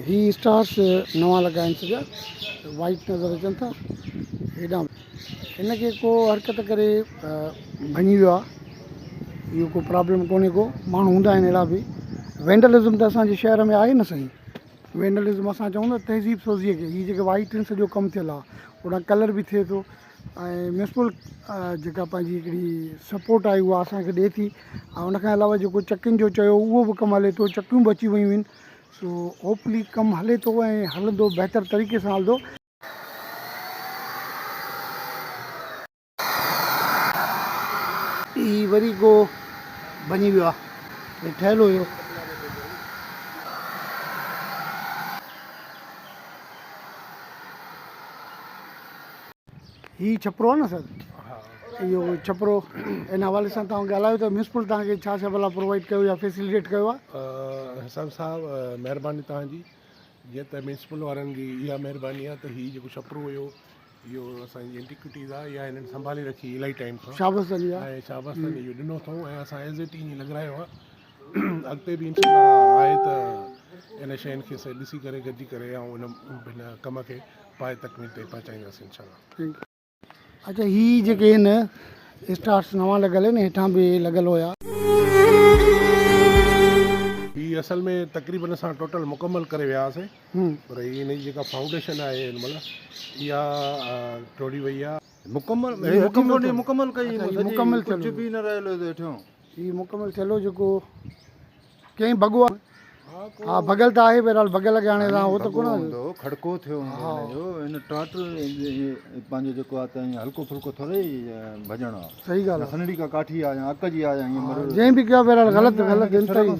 هي stars نوان لڳا آهن سڄا وائيٽ نظر اچن ٿا هيڏانهن هن کي ڪو حرڪت ڪري ڀڃي ويو آهي اهو ڪو پرابلم ڪونهي ڪو ماڻهو هوندا آهن اهڙا به وينڊلزم ته اسانجي شهر ۾ آهي نه سائين وينڊلزم اسان چئون ته تهذيب سوزيء کي هي جيڪي وائيٽ آهن سڄو ڪم ٿيل آهي اوڏانهن ڪلر به ٿئي ٿو ۽ ميونسپل جيڪا پنهنجي هڪڙي سپورٽ آهي اها اسانکي ڏئي ٿي ۽ ان کان علاوه جيڪو چڪين جو چيو اهو به ڪم هلي ٿو چڪيون به اچي ويون آهن سو هوپفلي ڪم هلي ٿو ۽ هلندو بهتر طريقي سان هلندو. هي وري ڪو ڀڃي ويو آ هي ٺهيل هيو. هي ڇپرو آ نه سر اهو ڇپرو ان حوالي سان توهان ڳالهايو ته ميونسپل توهان کي ڇا ڇا ڀلا پرووائيڊ ڪيو يا فيسليٽيٽ ڪيو آ. حسن صاحب مهرباني توهان جي جيئن ته ميونسپل وارن جي اها مهرباني آ ته هي جيڪو ڇپرو هيو اهو اسان جي اينٽيڪوٽيز آ اها هنن سنڀالي رکي الاهي ٽائيم کان شابس اٿن اها ۽ شابس اٿن اهو ڏنو اٿئون ۽ اسان ايز it ائين لڳرايو آ اڳتي به انشاء الله آهي ته ان شين کي ڏسي ڪري گڏجي ڪري ۽ ان ڪم کي پائي تڪميل تائين پهچائينداسين انشاء الله. اچا هي جيڪي هن اسٽارس نوان لڳل آهن هيٺان به لڳل هيا. هي اصل ۾ تقريبن اسان ٽوٽل مڪمل ڪري ويا هئاسين پر هي ان جي جيڪا فائونڊيشن آهي هن مهل اها ٽوڙي وئي آهي. مڪمل هي مڪمل مڪمل ڪئي مڪمل ڪجهه به نه رهيل هيو هيٺيون. هي مڪمل ٿيل هو جيڪو ڪئين ڀڳو آ. ها ڀڳل ته آهي بهرحال ڀڳل کي هاڻي هو ته ڪونه هوندو کڙڪو ٿيو هوندو هن جو هن ٽاٽ پنهنجو جيڪو آ ته ائين هلڪو ڦلڪو ٿوري ئي ڀڄڻو آ صحيح ڳالهه آ سنهڙي ڪا ڪاٺي آ يا اڪ جي آ يا ائين جنهن به ڪيو بهرحال غلط غلط انتهائي.